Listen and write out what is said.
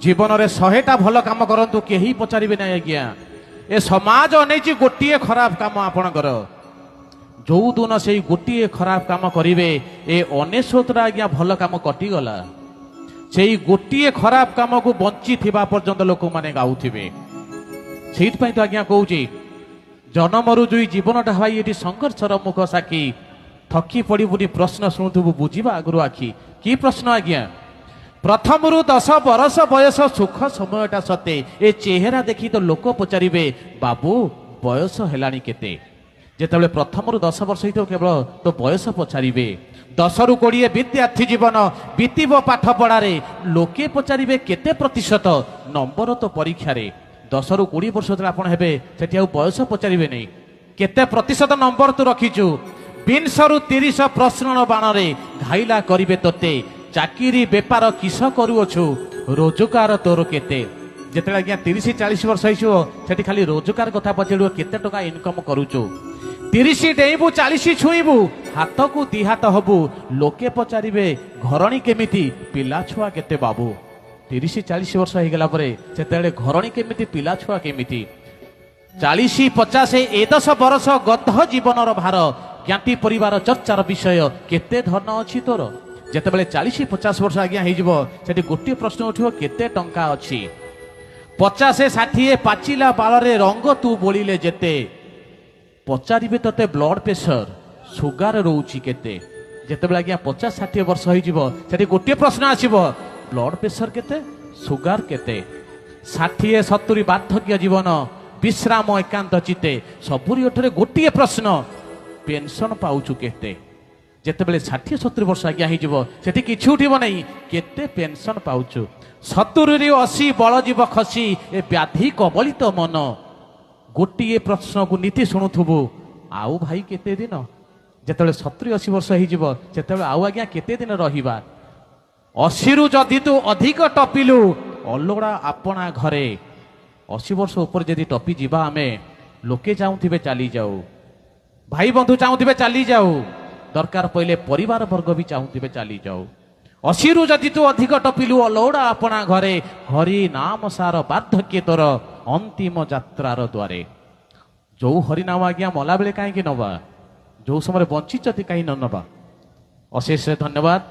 ଜୀବନରେ 100ଟା ଭଲ କାମ କରନ୍ତୁ, କେହି ପଚାରିବେ ନାହିଁ ଆଜ୍ଞା। ଏ ସମାଜ ଅନେଇଛି ଗୋଟିଏ ଖରାପ କାମ ଆପଣଙ୍କର। ଯୋଉଦିନ ସେଇ ଗୋଟିଏ ଖରାପ କାମ କରିବେ, ଏ 99ଟା ଆଜ୍ଞା ଭଲ କାମ କଟିଗଲା। ସେଇ ଗୋଟିଏ ଖରାପ କାମକୁ ବଞ୍ଚିଥିବା ପର୍ଯ୍ୟନ୍ତ ଲୋକମାନେ ଗାଉଥିବେ। ସେଇଥିପାଇଁ ତ ଆଜ୍ଞା କହୁଛି, ଜନମରୁ ଯୋଇ ଜୀବନଟା ଭାଇ ଏଠି ସଂଘର୍ଷର ମୁଖ ସାକ୍ଷୀ। ଥକି ପଡ଼ିବୁନି, ପ୍ରଶ୍ନ ଶୁଣୁଥିବୁ ବୁଝିବା ଆଗରୁ ଆଖି। କି ପ୍ରଶ୍ନ ଆଜ୍ଞା? ପ୍ରଥମରୁ 10 ବରଷ ବୟସ ସୁଖ ସମୟଟା ସତେ, ଏ ଚେହେରା ଦେଖି ତ ଲୋକ ପଚାରିବେ, ବାବୁ ବୟସ ହେଲାଣି କେତେ? ଯେତେବେଳେ ପ୍ରଥମରୁ 10 ବର୍ଷ ହେଇଥିବ, କେବଳ ତୋ ବୟସ ପଚାରିବେ। 10ରୁ 20 ବିଦ୍ୟାର୍ଥୀ ଜୀବନ ବିତିବ ପାଠ ପଢ଼ାରେ, ଲୋକେ ପଚାରିବେ କେତେ ପ୍ରତିଶତ ନମ୍ବର ତୋ ପରୀକ୍ଷାରେ। 10ରୁ 20 ବର୍ଷ ଯେତେବେଳେ ଆପଣ ହେବେ, ସେଠି ଆଉ ବୟସ ପଚାରିବେନି, କେତେ ପ୍ରତିଶତ ନମ୍ବର ତୁ ରଖିଛୁ। 20ରୁ 30 ପ୍ରଶ୍ନ ବାଣରେ ଘାଇଲା କରିବେ ତୋତେ, ଚାକିରି ବେପାର କିସ କରୁଅଛୁ, ରୋଜଗାର ତୋର କେତେ? ଯେତେବେଳେ ଆଜ୍ଞା 30-40 ବର୍ଷ ହେଇଯିବ, ସେଠି ଖାଲି ରୋଜଗାର କଥା ପଚାରିବ, କେତେ ଟଙ୍କା ଇନକମ୍ କରୁଛୁ। 30 ଡେଇଁବୁ, 40 ଛୁଇଁବୁ, ହାତକୁ ଦି ହାତ ହବୁ, ଲୋକେ ପଚାରିବେ ଘରଣୀ କେମିତି, ପିଲା ଛୁଆ କେତେ ବାବୁ? 30-40 ବର୍ଷ ହେଇଗଲା ପରେ ସେତେବେଳେ ଘରଣୀ କେମିତି, ପିଲା ଛୁଆ କେମିତି। 40-50 ଏ 10 ବରଷ ଗଧ ଜୀବନର ଭାର, ଜ୍ଞାତି ପରିବାର ଚର୍ଚ୍ଚାର ବିଷୟ, କେତେ ଧନ ଅଛି ତୋର? ଯେତେବେଳେ 40-50 ବର୍ଷ ଆଜ୍ଞା ହେଇଯିବ, ସେଠି ଗୋଟିଏ ପ୍ରଶ୍ନ ଉଠିବ, କେତେ ଟଙ୍କା ଅଛି? 50-60 ପାଚିଲା ବାଳରେ ରଙ୍ଗ ତୁ ବୋଳିଲେ ଯେତେ, ପଚାରିବେ ତତେ ବ୍ଲଡ ପ୍ରେସର ସୁଗାର ରହୁଛି କେତେ? ଯେତେବେଳେ ଆଜ୍ଞା 50-60 ବର୍ଷ ହେଇଯିବ, ସେଠି ଗୋଟିଏ ପ୍ରଶ୍ନ ଆସିବ, ବ୍ଲଡ ପ୍ରେସର କେତେ, ସୁଗାର କେତେ? 60-70 ବାର୍ଦ୍ଧକ୍ୟ ଜୀବନ ବିଶ୍ରାମ ଏକାନ୍ତ ଚିତ୍ତେ, ସବୁରି ଓଠରେ ଗୋଟିଏ ପ୍ରଶ୍ନ, ପେନସନ ପାଉଛୁ କେତେ? ଯେତେବେଳେ 60-70 ବର୍ଷ ଆଜ୍ଞା ହେଇଯିବ, ସେଠି କିଛି ଉଠିବ ନାହିଁ, କେତେ ପେନସନ ପାଉଛୁ? 70ରୁ 80 ବଳ ଯିବ ଖସି, ଏ ବ୍ୟାଧି କବଳିତ ମନ, ଗୋଟିଏ ପ୍ରଶ୍ନକୁ ନୀତି ଶୁଣୁଥିବୁ, ଆଉ ଭାଇ କେତେ ଦିନ? ଯେତେବେଳେ 70-80 ବର୍ଷ ହେଇଯିବ, ସେତେବେଳେ ଆଉ ଆଜ୍ଞା କେତେ ଦିନ ରହିବା? 80ରୁ ଯଦି ତୁ ଅଧିକ ଟପିଲୁ, ଅଲୋଡ଼ା ଆପଣା ଘରେ। 80 ବର୍ଷ ଉପରେ ଯଦି ଟପି ଯିବା ଆମେ, ଲୋକେ ଚାହୁଁଥିବେ ଚାଲିଯାଉ, ଭାଇ ବନ୍ଧୁ ଚାହୁଁଥିବେ ଚାଲିଯାଉ, ଦରକାର ପଡ଼ିଲେ ପରିବାର ବର୍ଗ ବି ଚାହୁଁଥିବେ ଚାଲିଯାଉ। 80ରୁ ଯଦି ତୁ ଅଧିକ ଟପିଲୁ, ଅଲୋଡ଼ା ଆପଣା ଘରେ, ହରି ନାମ ସାର ବାର୍ଦ୍ଧକ୍ୟ ତୋର ଅନ୍ତିମ ଯାତ୍ରାର ଦ୍ୱାରେ। ଯୋଉ ହରିନାମ ଆଜ୍ଞା ମଲାବେଳେ କାହିଁକି ନବା, ଯୋଉ ସମୟରେ ବଞ୍ଚିଛନ୍ତି କାହିଁ ନ ନବା? ଅଶେଷ ଧନ୍ୟବାଦ।